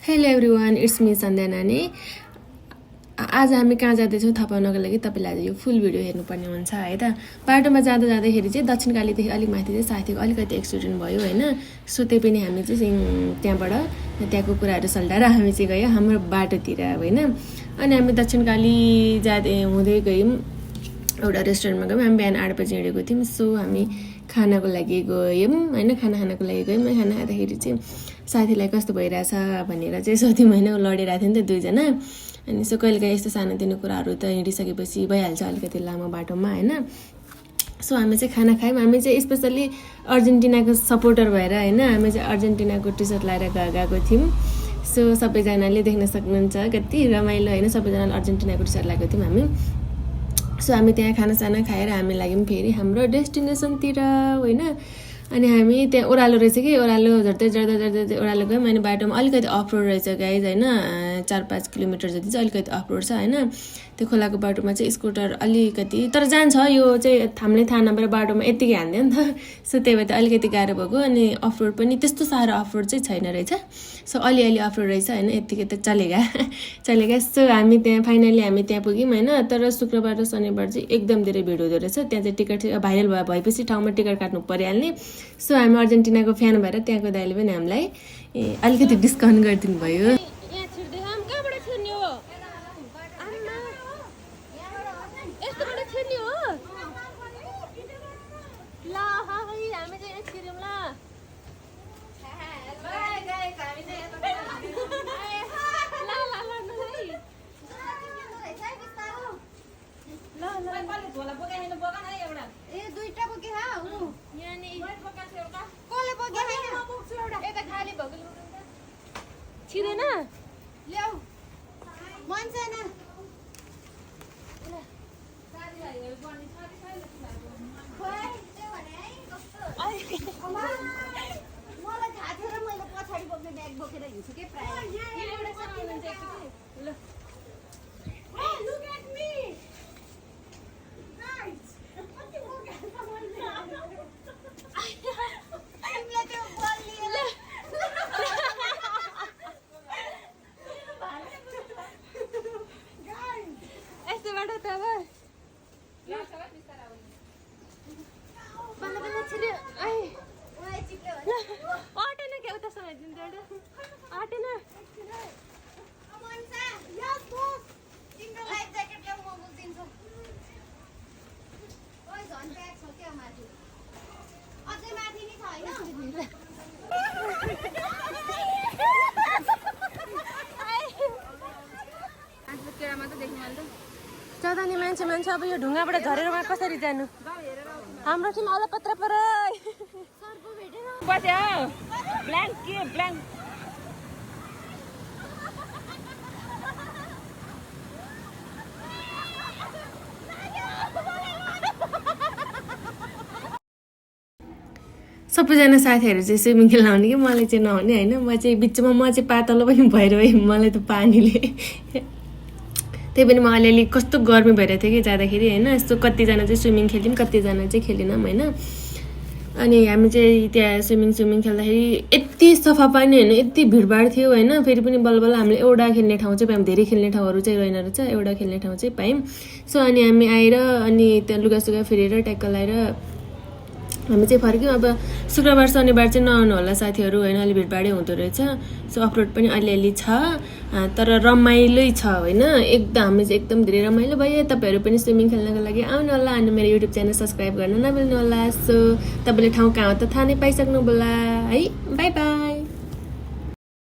Hello everyone, it's me सन्ध्या नानी। आज हामी कहाँ जाँदैछौँ थाहा पाउनको लागि तपाईँले आज यो फुल भिडियो हेर्नुपर्ने हुन्छ है त। बाटोमा जाँदाखेरि चाहिँ दक्षिणकालीदेखि अलिक माथि चाहिँ साथीको अलिकति एक्सिडेन्ट भयो होइन। सो त्यही पनि हामी चाहिँ त्यहाँको कुराहरू सल्टाएर हामी चाहिँ गयौँ हाम्रो बाटोतिर होइन। अनि हामी दक्षिणकाली हुँदै गयौँ, एउटा रेस्टुरेन्टमा गयौँ। हामी बिहान 8 बजी हिँडेको थियौँ। सो हामी खानाको लागि गयौँ होइन, खानाको लागि गयौँ। खाना खाँदाखेरि चाहिँ साथीलाई कस्तो भइरहेछ भनेर चाहिँ सोध्यौँ होइन। लडिरहेको थियो नि त दुईजना। अनि सो कहिलेकाहीँ यस्तो सानोतिनो कुराहरू त हिँडिसकेपछि भइहाल्छ अलिकति लामो बाटोमा होइन। सो हामी चाहिँ खाना खायौँ। हामी चाहिँ स्पेसल्ली अर्जेन्टिनाको सपोर्टर भएर होइन, हामी चाहिँ अर्जेन्टिनाको टी सर्ट लगाएर गएको थियौँ। सो सबैजनाले देख्न सक्नुहुन्छ कति रमाइलो होइन, सबैजनाले अर्जेन्टिनाको टी सर्ट लगाएको थियौँ हामी। सो हामी त्यहाँ खानासाना खाएर हामी लाग्यौँ फेरि हाम्रो डेस्टिनेसनतिर होइन। अनि हामी त्यहाँ ओह्रालो रहेछ कि, ओह्रालो झर्दै ओह्रालो गयौँ। अनि बाटोमा अलिकति अफ रोड रहेछ गाइज होइन, 4-5 किलोमिटर जति चाहिँ अलिकति अफ रोड छ होइन। त्यो खोलाको बाटोमा चाहिँ स्कुटर अलिकति तर जान्छ, यो चाहिँ हामीलाई थाहा नभएर बाटोमा यत्तिकै हान्थ्यो नि त। सो त्यही भएर अलिकति गाह्रो भएको। अनि अफ रोड पनि त्यस्तो साह्रो अफ रोड चाहिँ छैन रहेछ। सो अलिअलि अफ रोड रहेछ होइन, यत्तिकै त चलेगा। सो हामी त्यहाँ फाइनली हामी त्यहाँ पुग्यौँ होइन। तर शुक्रबार र शनिबार चाहिँ एकदम धेरै भिड हुँदो रहेछ त्यहाँ चाहिँ। टिकट भाइरल भएपछि ठाउँमा टिकट काट्नु परिहाल्ने। सो हामी अर्जेन्टिनाको फ्यान भएर त्यहाँको दाइले पनि हामीलाई अलिकति डिस्काउन्ट गरिदिनु भयो। छिरेन ल्याउ मन छैन मलाई थाहा थियो र मैले पछाडि बोक्ने ब्याग बोकेर हिँड्छु के प्रायः। चौधनी मान्छे अब यो ढुङ्गाबाट झरेर उहाँ कसरी जानु? हाम्रो टिम अलपत्र पर सबैजना साथीहरू चाहिँ स्विमिङ खेल्न आउने कि मलाई चाहिँ नआउने होइन। म चाहिँ बिचमा म चाहिँ पातलो पनि भएर मलाई त पानीले त्यही पनि म अलिअलि कस्तो गर्मी भइरहेको थियो कि जाँदाखेरि होइन। यस्तो कतिजना चाहिँ स्विमिङ खेल्यौँ, कतिजना चाहिँ खेलेनौँ होइन। अनि हामी चाहिँ त्यहाँ स्विमिङ खेल्दाखेरि यति सफा पानी होइन, यति भिडभाड थियो होइन। फेरि पनि बल्ल हामीले एउटा खेल्ने ठाउँ चाहिँ पायौँ, धेरै खेल्ने ठाउँहरू चाहिँ रहेन रहेछ, एउटा खेल्ने ठाउँ चाहिँ पायौँ। सो अनि हामी आएर अनि त्यहाँ लुगासुगा फेरेर ट्याक्क लाएर हामी चाहिँ फर्क्यौँ। अब शुक्रबार शनिबार चाहिँ नआउनु होला साथीहरू होइन, अलि भिडभाडै हुँदो रहेछ। सो अपलोड पनि अलिअलि छ तर रमाइलै छ होइन। हामी चाहिँ एकदम धेरै रमाइलो भयो। तपाईँहरू पनि स्विमिङ खेल्नको लागि आउनु होला अनि मेरो युट्युब च्यानल सब्सक्राइब गर्न नभुल्नु होला। सो तपाईँले ठाउँ कहाँ हो त थाहा नै पाइसक्नु होला है। By by.